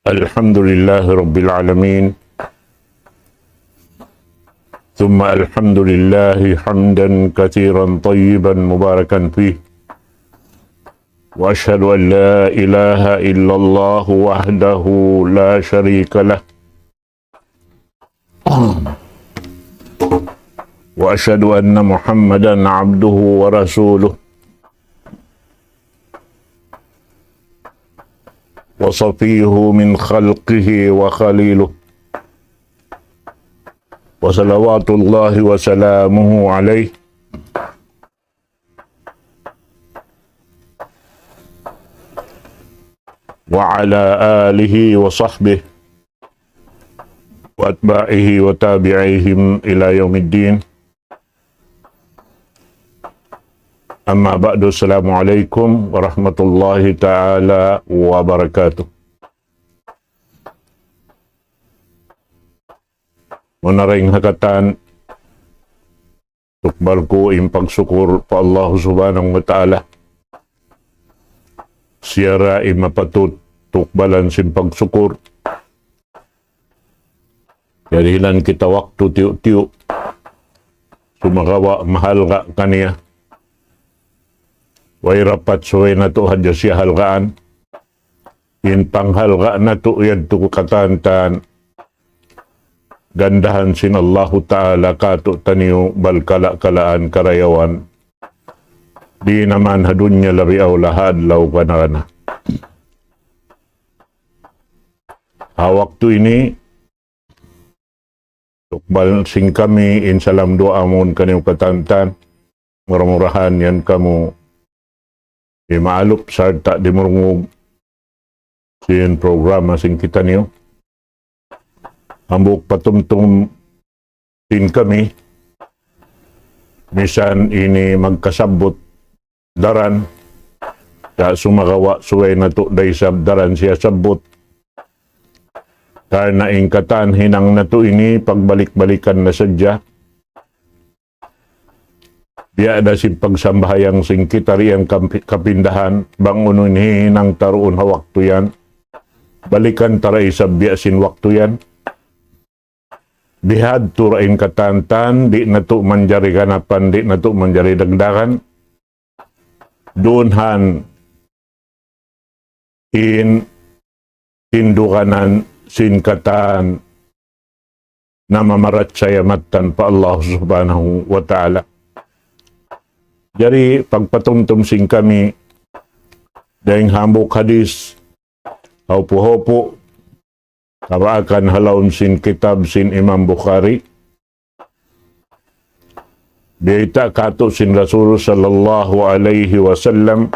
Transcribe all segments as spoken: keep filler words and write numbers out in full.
الحمد لله رب العالمين، ثم الحمد لله حمدا كثيرا طيبا مباركا فيه، وأشهد أن لا إله إلا الله وحده لا شريك له، وأشهد أن محمدا عبده ورسوله، وصفيه من خلقه وخليله، وصلوات الله وسلامه عليه وعلى آله وصحبه وأتباعه وتابعيهم إلى يوم الدين. أما بعد، السلام عليكم ورحمة الله تعالى وبركاته. Muna dayn ha katan, tukbal ku in pagsukur pa Allah Subhanahu wa Ta'ala. Siya ra in mapatut tukbalan sin pagsukur. Kiyarihilan kita waktu tiyu'-tiyu'. Sumagawa' mahalga' kaniya. Way dapat subay natu' hadja siya halgaan. In panghalga' natu' yadtu ku katantan, gandahan sin Allahu Ta'ala kātu'niyu bang kala-kalaan karayawan. Di' naman ha dunya labi awla ha adlaw kana-kana. Ha waktu ini, tukbal sin kami in salam duwaa mawn kaniyu katantan. Mura-murahan yan kamu di' maalup sarta' di' murungug sin programa sin kitaniyu. Hambuuk patumtum sin kami, misan ini magkasabbut daran, sa' sumagawa' subay natu' da isab daran siya sabbut. Karna' in katan hinang natu' ini pagbalik-balikan na sadja. Biya' da sin pagsambahayang sin kita di' yan kampi-, kapindahan, bang unu in hinang ta duun ha waktu yan. Balikan ta da isab biya' sin waktu yan. Bihadtu da in katantan, di' natu' manjari ganapan, di' natu' manjari dagdagan. Duun han in tinduganan sin katan namamaratsaya mattan pa Allah Subhanahu wa Ta'ala. Jari pagpatumtum sin kami, dayng hambuuk hadis, hawpu-hawpu, kabaakan ha lawm sin kitab sin Imam Bukhari. Biyayta' kātu' sin Rasul sallallahu alayhi wasallam,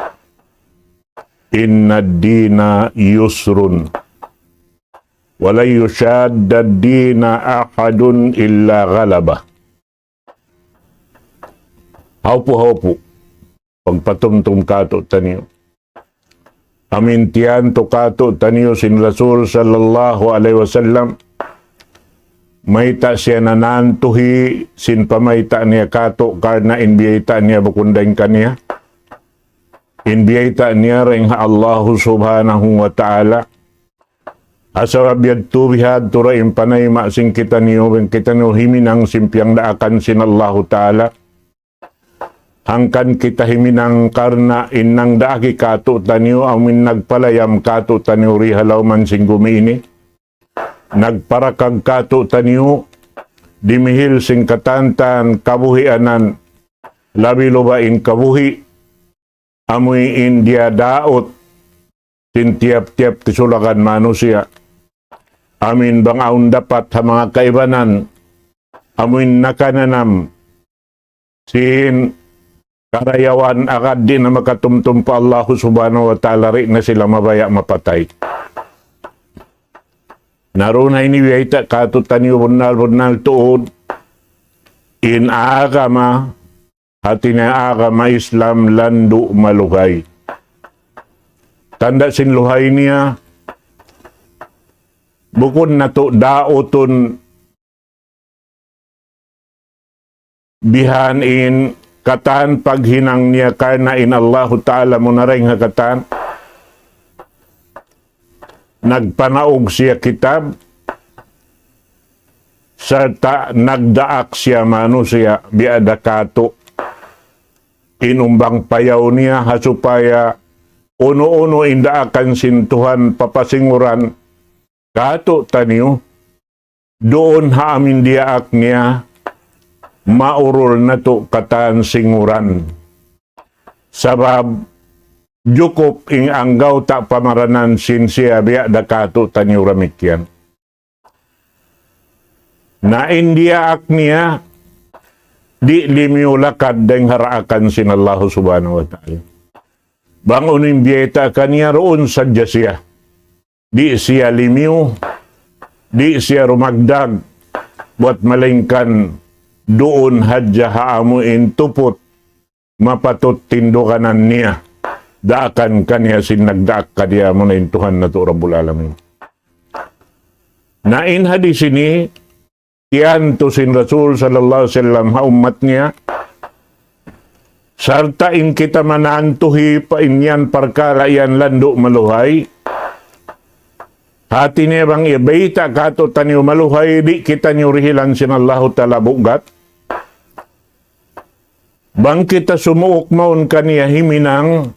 إن الدين يسر ولن يشاد الدين أحد إلا غلبه. Hawpu-hawpu, pagpatumtum kātu'niyu. Amu in tiyantu kātu'niyu sin Rasul sallallahu alayhi wasallam, mayta' siya nanantuhi sin pamayta' niya kātu', karna' in biyayta' niya bukun dayn kaniya. In biyayta' niya dayn ha Allahu Subhanahu wa Ta'ala. Sabab yadtu bihadtu da in panayma sin kitaniyu, bang kitaniyu himinang sin piyangdaakan sin Allahu Ta'ala. Hangkan kita himinang karna' in nangdaak kātu'niyu, amu in nagpalayam kātu'niyu di ha lawm sin gumi ini. Nagparakag kātu'niyu, dimihil sin katantan kabuhianan, labi-labi in kabuhi', amu in diyadaut sin tiyap-tiyap kisulagan manusiya'. Amu in bang awn dapat ha manga kaibanan, amu in nakananam sin karayawan agad di' na makatumtum pa Allahu Subhanahu wa Ta'ala, di' na sila mabaya' mapatay. Na duun ha ini biyayta' kātu'niyu bunnal-bunnal tuud in agama, hāti niya agama Islam landu' maluhay. Tanda' sin luhay niya, bukun natu' dautun bihan in katan paghinang niya karna' in Allahu Ta'ala muna dayn ha katan. nagpanaug siya kitab, sarta' nagdaak siya manusiya' biya' da katu'. Inumbang payaw niya ha supaya unu-unu in daakan sin Tuhan papasinguran katu'taniyu, duun ha amu in diyaak niya, maurul natu' katan singuran. Sabab jukup in anggawta' pamaranan sin siya biya' da katu'taniyu damikkiyan. Na in diyaak niya, di' limiyu lakad dayng ha daakan sin Allahu Subhanahu wa Ta'ala. Bang unu in biyayta' kaniya, duun sadja siya. Di' siya limiyu, di' siya rumagdag, buwat malayngkan duun hadja ha amu in tuput mapatut tinduganan niya, daakan kaniya sin nagdaak kaniya, amuna in Tuhan natu' Rabbul Alamin. Na in hadis ini, tiyantu sin Rasul sallallahu alayhi wasallam ha ummat niya, sarta' in kita manantuhi pa in yan parkala' yan landu' maluhay. Hati niya bang ibayta' katu'taniyu maluhay, di' kitaniyu dihilan sin Allahu Ta'ala bugat. Bang kita sumuuk mawn kaniya himinang,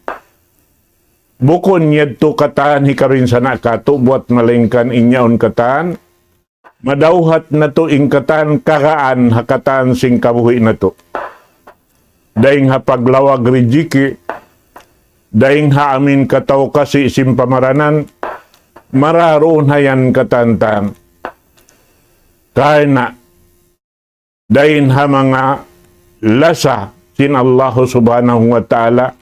bukun yadtu katan hikabinsana' katu' buwat malayngkan in yaun katan, madawhat natu' in katan kagaan ha katan sin kabuhi' natu'. Dayng ha paglawag rijiki', dayng ha amu in kataw kasi sin pamaranan, mararuun ha yan katan-katan. Karna' dayn ha manga lasa sin Allahu Subhanahu wa Ta'ala.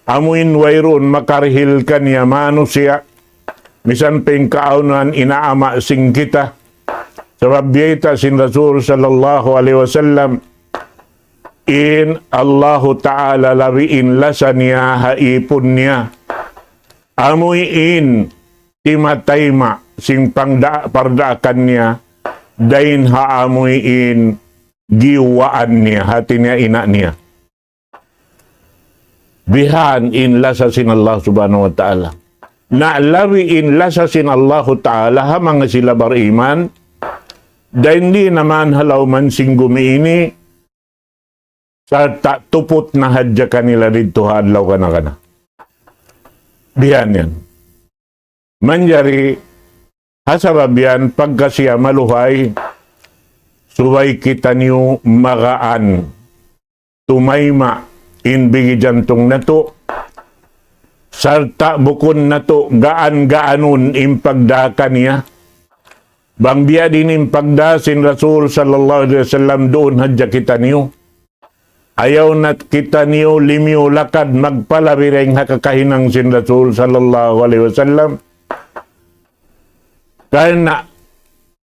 Amu in wayruun makarihil kaniya manusiya', misan pa in kaawnan ina' ama' sin kita. Sabab biyayta' sin Rasul sallallahu alayhi wasallam, in Allahu Ta'ala labi in lasa niya ha ipun niya. Amu in timatayma' sin pangda-, pardaakan niya, dayn ha amu in giyuwaan niya, hati niya ina' niya. Bihan in lasa sin Allah Subhanahu wa Ta'ala. Na labi in lasa sin Allahu Ta'ala ha manga sila bariman, dayn di' na man ha lawm sin gumi ini, sarta' tuput na hadja kanila didtu ha adlaw kana-kana. Bihan yan. Manjari ha sabab yan pagka siya maluhay, subay kitaniyu magaan tumayma' in bigi jantung natu', sarta' bukun natu' gaan-gaanun in pagdaakan niya. Bang biya' diin in pagdaa sin Rasul sallallahu alayhi wasallam, duun hadja kitaniyu. Ayaw na kitaniyu limiyu lakad magpalabi dayn ha kakahinang sin Rasul sallallahu alayhi wasallam. Karna'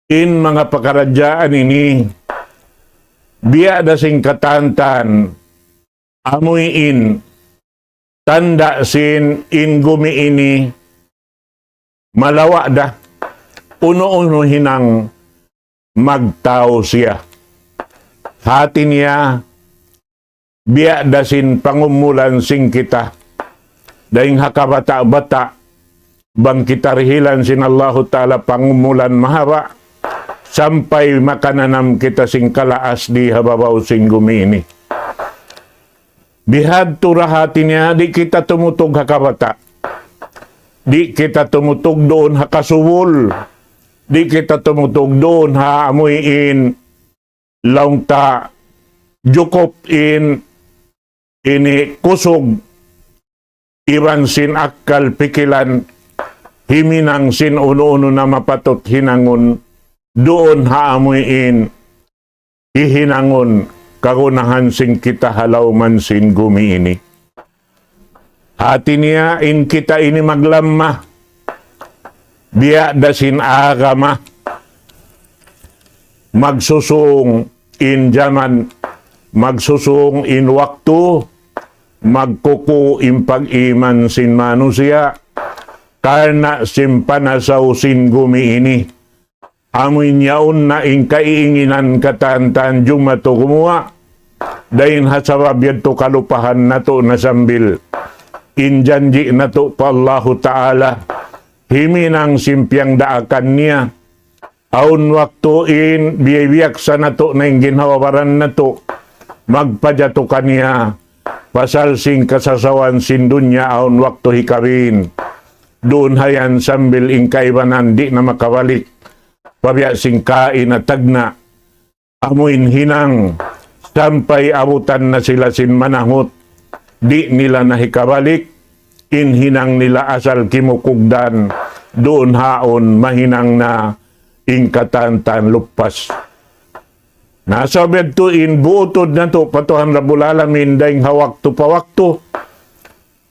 in manga pakaradjaan ini, biya' da sin katantan, amu in tanda' sin in gumi ini malawa' da, unu-unu hinang magtau siya. Hati niya, biya' da sin pangumulan sin kita. Dayn ha kabata'-bata', bang kita dihilan sin Allahu Ta'ala pangumulan mahaba', sampay makananam kita sin kalaas di ha babaw sin gumi ini. Bihadtu da hati niya, di' kita tumutug ha kabata'. Di' kita tumutug duun ha kasubul. Di' kita tumutug duun ha amu in laung ta jukup in ini kusug iban sin akkal pikilan, himinang sin unu-unu na mapatut hinangun duun ha amu in hihinangun kagunahan sin kita ha lawm sin gumi ini. Hati niya in kita ini maglamma, biya' da sin agama, magsusung in jaman, magsusung in waktu, magkuku' in pag-iman sin manusiya', karna' sin panasaw sin gumi ini. Amu in yaun na in kaiinginan katantan jumatu gumuwa', dayn ha sabab yadtu kalupahan natu' na sambil in janji' natu' pa Allahu Ta'ala. himinang sin piyangdaakan niya. Awn waktu in biyaksa natu' na in ginhawa-baran natu', magpajatu kaniya pasal sin kasasawan sin dunya, awn waktu hikabin. Duun hayan sambil in kaibanan di' na makabalik. Pabiya' sin kain na tagna', amu in hinang, sampay abutan na sila sin manahut, di' nila na hikabalik. In hinang nila asal kimukugdan, duun haun mahinang na in katan-katan luppas. Na sabab yadtu in buutud natu' pa Tuhan Rabbul Alamin dayng ha waktu pa waktu,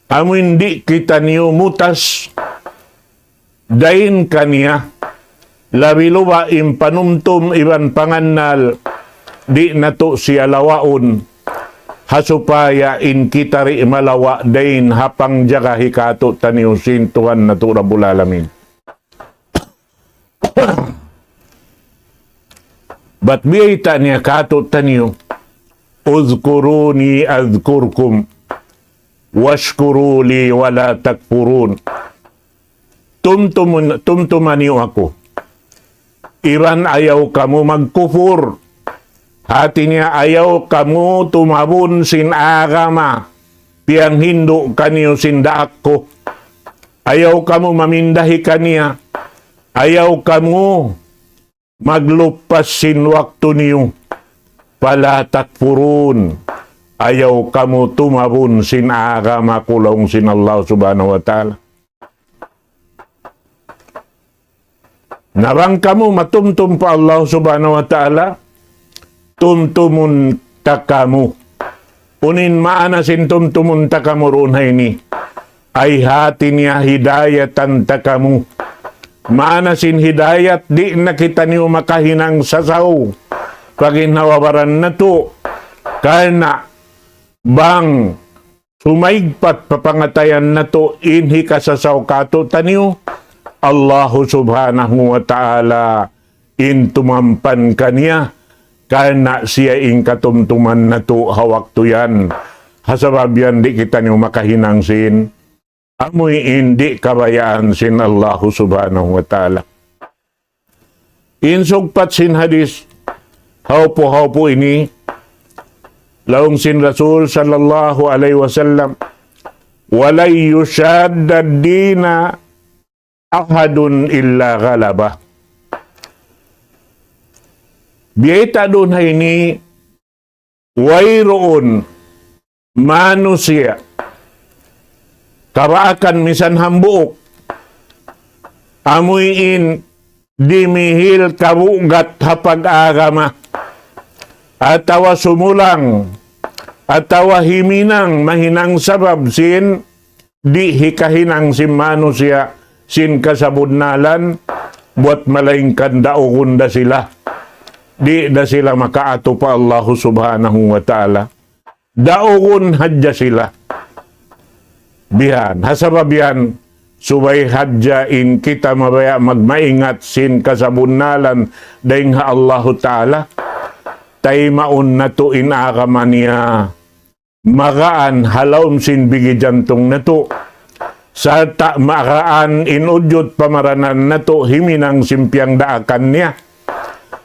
amu in di' kitaniyu mutas dayn kaniya, labi-labi in panumtum iban pangannal, di' natu' siya lawaun, ha supaya in kita di' malawa' dayn ha pangjaga hikatu' taniyu sin Tuhan natu' Rabbul Alamin. Bat biyayta' niya katu' taniyu, اذكروني أذكركم واشكروا لي ولا تكفرون. Tumtumun, tumtuma niyu aku. Iban ayaw kamu magkupur. Hati niya ayaw kamu tumabun sin agama piyanghindu' kaniyu sin daak ku. Ayaw kamu mamindahi kaniya. Ayaw kamu magluppas sin waktu niyu. فلا تكفرون. Ayaw kamu tumabun sin agama ku laung sin Allah Subhanahu wa Ta'ala. Na bang kamu matumtum pa Allah Subhanahu wa Ta'ala, tumtumun ta kamu. Unu in maana sin tumtumun ta kamu duun ha ini? Ay hati niya hidayatan ta kamu. Maana sin hidayat, di' na kitaniyu makahinang sasaw pa ginhawa-baran natu'. Karna' bang sumaigpat pa pangatayan natu' in hikasasaw katu' taniyu, Allahu Subhanahu wa Ta'ala in tumampan kaniya, karna' siya in katumtuman natu' ha waktu yan. Ha sabab yan di' kitaniyu makahinang sin amu in di' kabayaan sin Allahu Subhanahu wa Ta'ala. In sugpat sin hadis, hawpu-hawpu ini, laung sin Rasul sallallahu alayhi wasallam, ولن يشاد الدين أحد إلا غلبه. Biyayta' duun ha ini, wayruun manusiya', kabaakan misan hambuuk, amuin dimihil kabugat ha pag-agama, atawa sumulang, atawa himinang mahinang sabab sin di' hikahinang sin manusiya' sin kasabunnalan, buwat malaingkan daugun da sila. Di' da sila makaatu pa Allahu Subhanahu wa Ta'ala. Daugun hadja sila. Bihan, ha sabab yan, subay hadja in kita mabaya' magmaingat sin kasabunnalan dayn ha Allahu Ta'ala. Taymaun natu' in agama niya magaan ha lawm sin bigi jantung natu'. Sarta' magaan in ujud pamaranan natu' himinang sin piyangdaakan niya.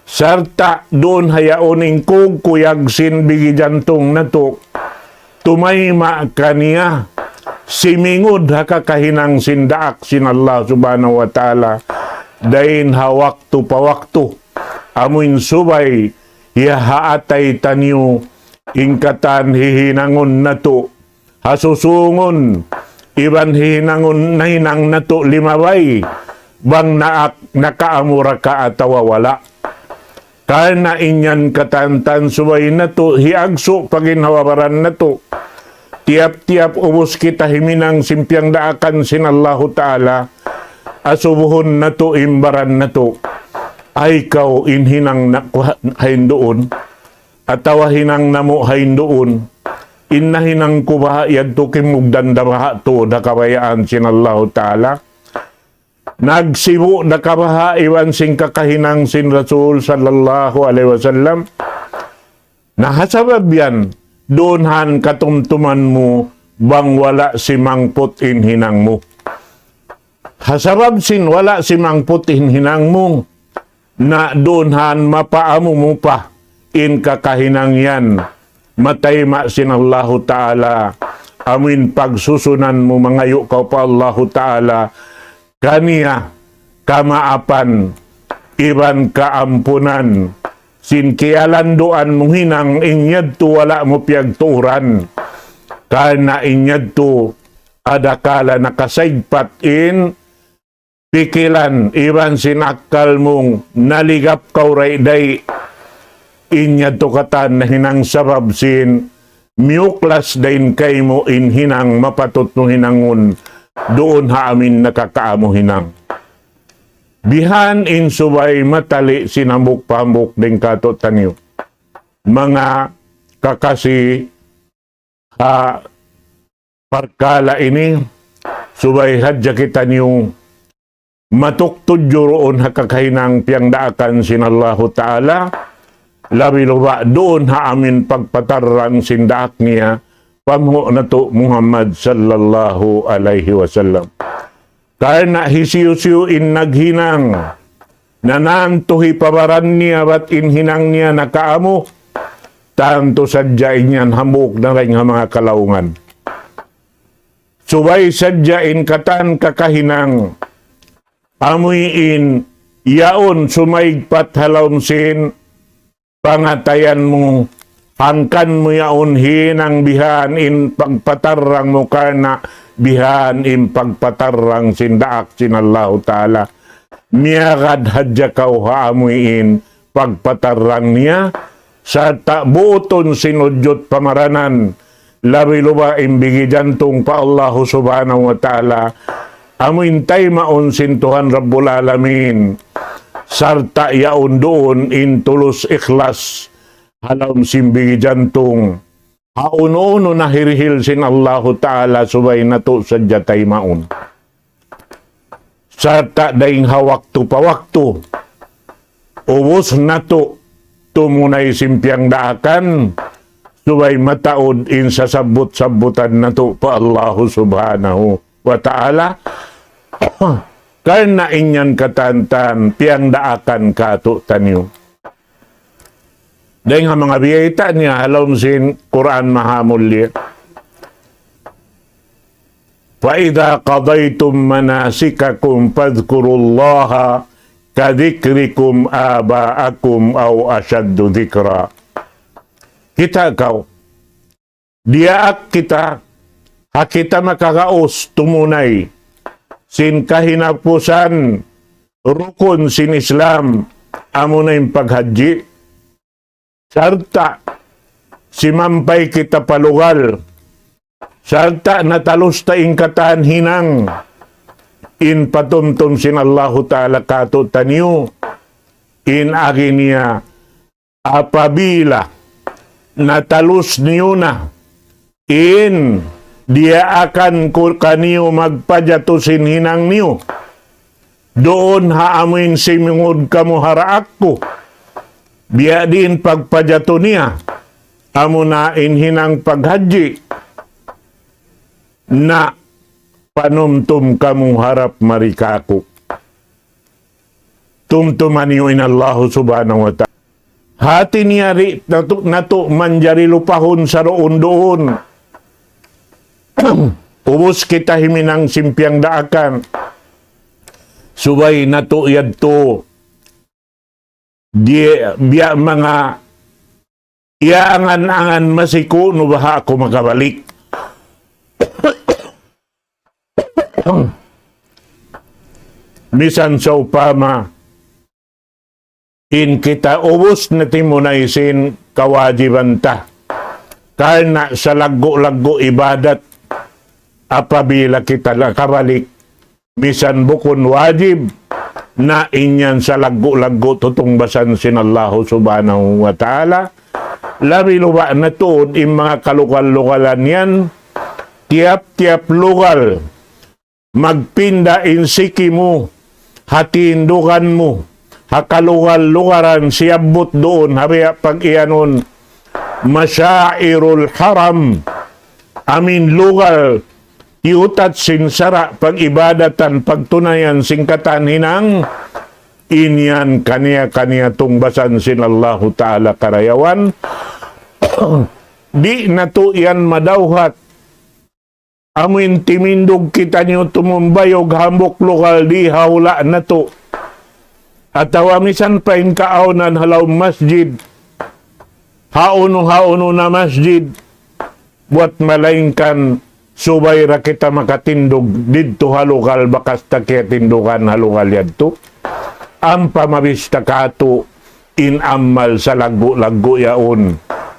Sarta' duun ha yaun in kugkuyag sin bigi jantung natu'. Tumayma' kaniya simingud ha kakahinang sin daak sin Allah Subhanahu wa Ta'ala. Dayn ha waktu pa waktu. Amuin subay hiyahaatay taniyu in katan hihinangun natu', ha susungun, iban hihinangun nahinang natu' limabay, bang naak nakaamura ka atawa wala'. Karna' in yan katan-katan subay natu' hiagsu' pa ginhawa-baran natu'. Tiyap-tiyap ubus kita himinang sin piyangdaakan sin Allahu Ta'ala, asubuhun natu' in baran natu'. Ay kaw in hinang na ku ha-, hain duun. Atawa hinang namu' hain duun. In nahinang ku baha' yadtu kimugdan da baha' tuud ha kabayaan sin Allahu Ta'ala. Nagsibu' da ka baha' iban sin kakahinang sin Rasul sallallahu alayhi wasallam. Na ha sabab yan, duun han katumtuman mu bang wala' simangput in hinang mu. Ha sabab sin wala' simangput in hinang mu, na duun han mapaamu mu pa in kakahinang yan. Matayma' sin Allahu Ta'ala, amuin pagsusunan mu mangayu' kaw pa Allahu Ta'ala, kaniya kamaapan, iban kaampunan, sin kiyalanduan mu hinang in yadtu wala' mu piyagtuuran. Karna' in yadtu adakala nakasaigpat in pikilan iban sin akkal mung naligap kaw dayn di. In yadtu katan nahinang sabab sin miyuklas dayn kaymu in hinang mapatut mu hinangun duun ha amin nakakaamu hinang. Bihan in subay matali sin hambuuk pa hambuuk dayn kātu'niyu. Manga kakasi ha parkala' ini, subay hadja kitaniyu matuk tudju duun ha kakahinang piyangdaakan sin Allahu Ta'ala, labi-labi duun ha amin pagpatarrang sin daak niya, panghu' natu' Muhammad sallallahu alayhi wasallam. Karna' hisiyu-siyu in naghinang, nanantu hipabaran niya bat in hinang niya nakaamu, tantu sadja in yan hambuuk na dayn ha manga kalaungan. Subay sadja in katan kakahinang, amuin yaun sumaigpat ha lawm sin pangatayan mu, hangkan mu yaun hinang bihan in pagpatarrang mu karna' bihan in pagpatarrang sin daak sin Allahu Ta'ala. Miyagad hadja kaw ha amuin pagpatarrang niya, sarta' buutun sin ujud pamaranan, labi-labi in bigi jantung pa Allahu Subhanahu wa Ta'ala, amuin taymaun sin Tuhan Rabbul Alamin, sarta' yaun duun in tulus ikhlas, ha lawm sin bigi jantung, ha unu-unu na hirihil sin Allahu Ta'ala subay natu' sadja taymaun. Sarta' dayn ha waktu pa waktu, ubus natu' tumunay sin piyangdaakan, subay mataud in sasabbut-sabbutan natu' pa Allahu Subhanahu wa Ta'ala. Karna' in yan katan-katan piyangdaakan kātu'niyu. Dayn ha manga biyayta' niya ha lawm sin Qur'an Mahamulliya. فإذا قضيتم مناسككم فاذكروا الله كذكركم آباءكم أو أشد ذكرا. Kita' kaw, diyaak kita, ha kita makagaus tumunay sin kahinapusan rukun sin Islam, amuna in paghajji. Sarta' simampay kita pa lugal. Sarta' natalus ta in katan hinang. In patumtum sin Allahu Ta'ala kātu'niyu. In agi niya apabila natalus niyu na in diyaakan ku kaniyu magpajatu sin hinang niyu. Duun ha amuin simingud kamu ha daak ku. Biya' diin pagpajatu niya. Amuna in hinang paghajji. Na panumtum kamu harap mari kāku'. Tumtuma niyu in Allahu Subhanahu wa Ta'ala. Hāti niya di' natu', natu' manjari lupahun saruun-duun. Ubus kita himinang sin piyangdaakan. Subay natu' yadtu. Di-, biya' manga iyaangan-angan masi kunu' baha' aku makabalik. Misan sawpama in kita ubus na timunay sin kawajiban ta. Karna' salaggu'-laggu' ibadat apabila kita nakabalik, misan bukun wajib, na in yan salaggu'-laggu' tutungbasan sin Allahu Subhanahu wa Ta'ala. Labi-labi na tuud in manga kalugal-lugalan yan, tiyap-tiyap lugal, magpinda in siki mu, ha tindugan mu, ha kalugal-lugalan siyabbut duun, ha biya' pag-iyanun, Mashairul Haram, amuin lugal, iyutat sin sara' pag-ibadatan, pagtunayan sin katan hinang, in yan kaniya-kaniya tungbasan sin Allahu Ta'ala karayawan. Di' natu' yan madawhat. Amuin timindug kitaniyu tumumbayug hambuuk lugal di ha hula' natu'. Atawa misan pa in kaawnan ha lawm masjid. Hawnu-hawnu na masjid. Buwat malaingkan subay da kita makatindug didtu ha lugal bakas ta kiyatindugan ha lugal yadtu. Ampa mabista katu' in amal salaggu'-laggu' yaun.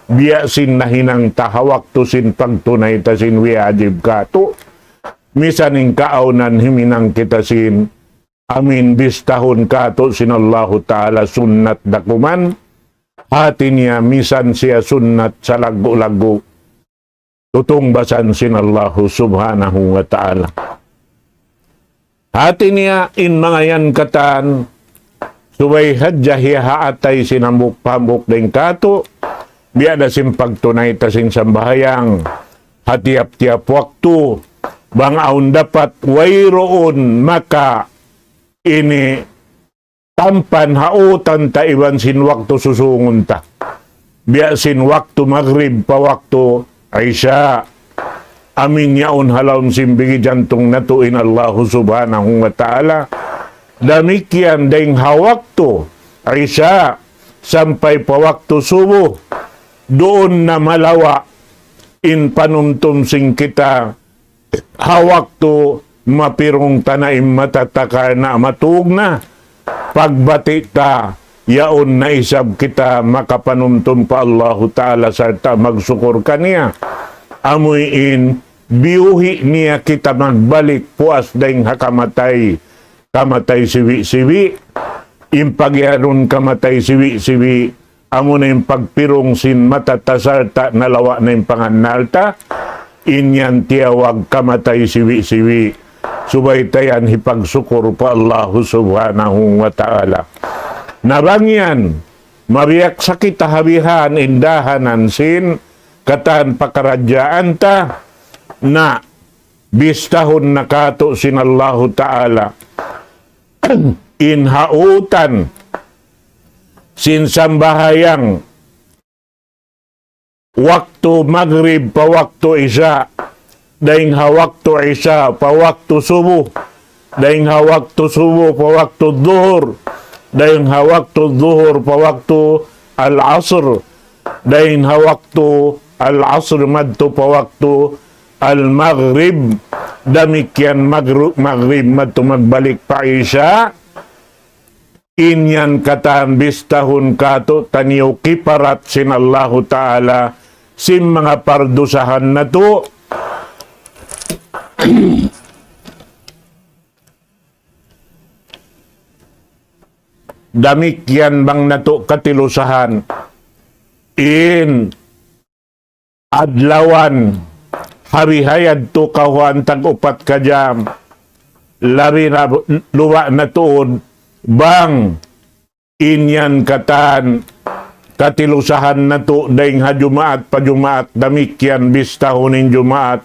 Biya' sin nahinang ta ha waktu sin pagtunay ta sin wajib katu'. Misan in kaawnan himinang kita sin amuin bistahun katu' sin Allahu Ta'ala sunnat da kuman. Hati niya misan siya sunnat salaggu'-laggu'. Tutungbasan sin Allahu Subhanahu wa Ta'ala. Hati niya in manga yan katan, subay hadja hiyahaatay sin hambuuk-hambuuk dayn katu', biya' da sin pagtunay ta sin sambahayang, ha tiyap-tiyap waktu, bang awn dapat wayruun maka ini tampan ha utan ta iban sin waktu susungun ta. Biya' sin waktu magrib pa waktu isya. Amuin yaun ha lawm sin bigi jantung natu' in Allahu Subhanahu wa Ta'ala. Damikkiyan dayn ha waktu isya sampay pa waktu subuh. Duun na malawa' in panumtum sin kita ha waktu mapirung ta na in mata ta karna' matug na, pagbati' ta, yaun na isab kita makapanumtum pa Allahu Ta'ala sarta' magsukur kaniya. Amuin biyuhi' niya kita magbalik puas dayn ha kamatay, kamatay siwi'-siwi', in pagiyanun kamatay siwi'-siwi', amuna in pagpirung sin mata ta sarta' nalawa' na in pangannal ta, in yan tiyawag kamatay siwi'-siwi'. Subay ta yan hipagsukur pa Allahu Subhanahu wa Ta'ala. Na bang yan, mabiyak sa kita ha bihan in dahanan sin katan pakaradjaan ta, na bistahun na katu' sin Allahu Ta'ala in ha utan sin sambahayang waktu magrib pa waktu isya, dayn ha waktu isya pa waktu subuh, dayn ha waktu subuh pa waktu duhur, dayn ha waktu duhur pa waktu al-asr, dayn ha waktu al-asr madtu pa waktu al-maghrib, damikkiyan magru-, magrib madtu magbalik pa isya, in yan katan bistahun katu' taniyu kiparat sin Allahu Ta'ala sin manga pardusahan natu'. Damikkiyan bang natu' katilusahan in adlawan, ha bihayadtu kawhaan tag upat ka jam, labi na luba' na tuud bang in yan katan katilusahan natu' dayn ha Jumaat pa Jumaat, damikkiyan bistahun in Jumaat,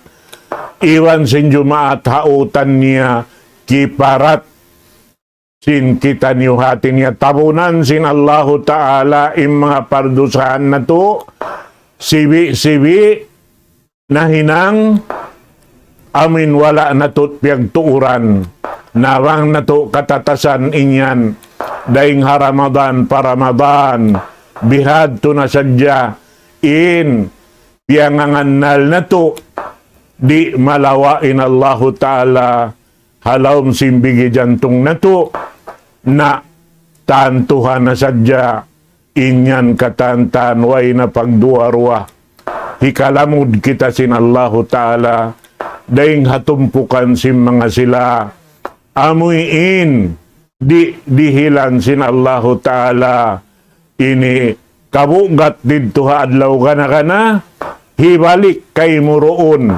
iban sin Jumaat ha utan niya kiparat sin kitaniyu hati niya tabunan sin Allahu Ta'ala in manga pardusahan natu', sibi'-sibi' nahinang amuin wala' natu' piyagtuuran, na bang natu' katatasan in yan, dayn ha Ramadan pa Ramadan, bihadtu na sadja in piyangangannal natu', di' malawa' in Allahu Ta'ala ha lawm sin bigi jantung natu', na tantuhan na sadja in yan katantan way na pagduwa-ruwa. Hikalamud kita sin Allahu Ta'ala, dayn ha tumpukan sin manga sila, amuin di' dihilan sin Allahu Ta'ala ini kabugat didtu ha adlaw gana-gana, hibalik kaymu duun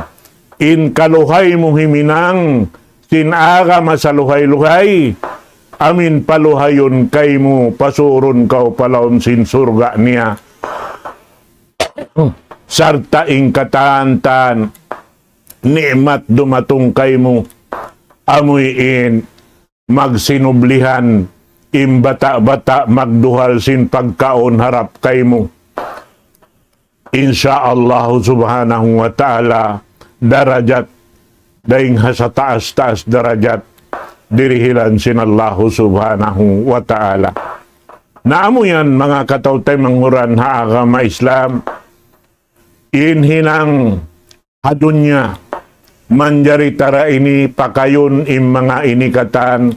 in kaluhay mu himinang sin agama saluhay-luhay, amuin paluhayun kaymu, pasurun kaw pa lawm sin surga' niya. Sarta' in katantan ni'mat dumatung kaymu, amuin magsinublihan in bata'-bata' magduhal sin pagkaun harap kaymu. Insya Allah subhanahu wa ta'ala, darajat, dayn ha sataas-taas darajat, dirihilan sin Allah subhanahu wa ta'ala. Na amu yan, manga kataw-taymanghuran ha agama Islam, in hinang ha dunya, manjari ta ra ini pakayun in manga ini katan,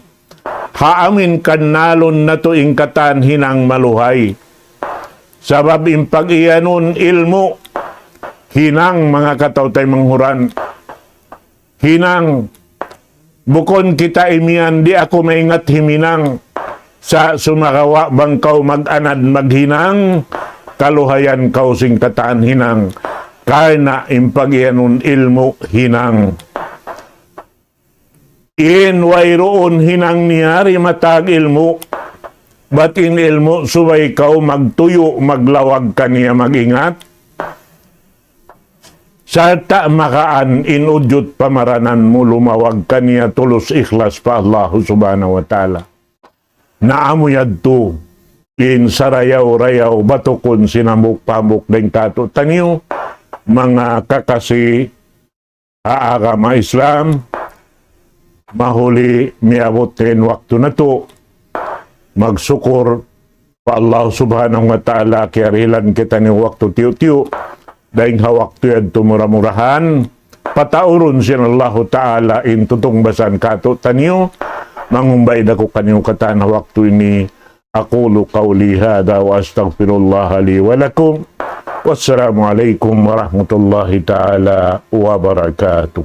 ha amin kannalun natu' in katan hinang maluhay. Sabab in pag-iyanun ilmu', hinang, manga kataw-taymanghuran. Hinang, bukun kita imiyan, di' aku maingat himinang. Sa' sumagawa' bang kaw mag-anad maghinang, kaluhayan kaw sin katan hinang. Karna' in pag-iyanun ilmu' hinang. In wayruun hinang niya di' matag ilmu'. Bat in ilmu' subay kaw magtuyu', maglawag kaniya, mag-ingat. Sarta' makaan in ujud pamaranan mu lumawag kaniya tulus ikhlas pa Allah subhanahu wa ta'ala. Na amu yadtu in sarayaw-rayaw batukun sin hambuuk-hambuuk dayn kātu'niyu, manga kakasi ha agama Islam, mahuli miyabut in waktu natu', magsukur pa Allah subhanahu wa ta'ala, kiyarihilan kitaniyu waktu tiyu'-tiyu', dayn ha waktu yadtu mura-murahan, pataurun sin Allahu ta'ala in tutungbasan kātu'niyu, mangumbay da aku kaniyu katan ha waktu ini, أقول قولي هذا وأستغفر الله لي ولكم. والسلام عليكم ورحمة الله تعالى وبركاته.